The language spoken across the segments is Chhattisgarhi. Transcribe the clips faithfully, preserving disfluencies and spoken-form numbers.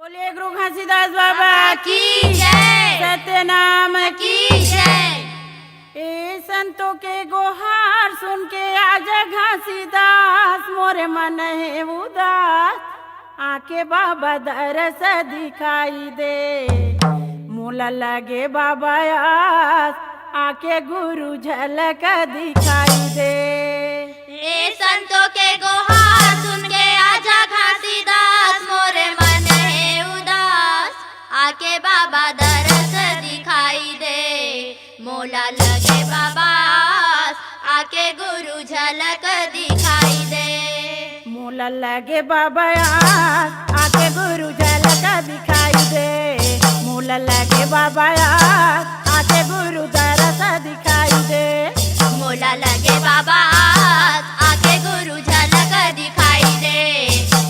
बोलिए गुरु घासीदास बाबा की जय। सत्यनाम की जय। ए संतों के गोहार सुन के आज घासीदास मोरे मन हे उदास। आके बाबा दरस दिखाई दे, मोला लगे बाबा आस। आके गुरु झलक दिखाई दे। ए संतों के गोहार सुन के आजा घासीदास, मोरे मन हे उदास। आके बाबा दरस दिखाई दे, मोला लगे बाबा आस। आके गुरु झलक दिखाई दे। मोला लगे बाबा आस, आके गुरु झलक दिखाई दे। मोला लगे बाबा आस, आके गुरु दरस दिखाई दे। मोला लगे बाबा आस, आके गुरु झलक दिखाई दे।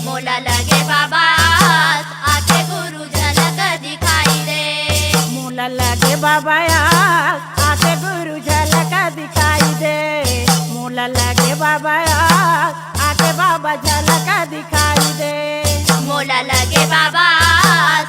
मोला लगे बाबा आस, आके गुरु झलक दिखाई दे। मोला लगे बाबा आस, आके गुरु झलक दिखाई दे। मोला लगे बाबा आस, आके बाबा झलक दिखाई दे। मोला लगे बाबा आस,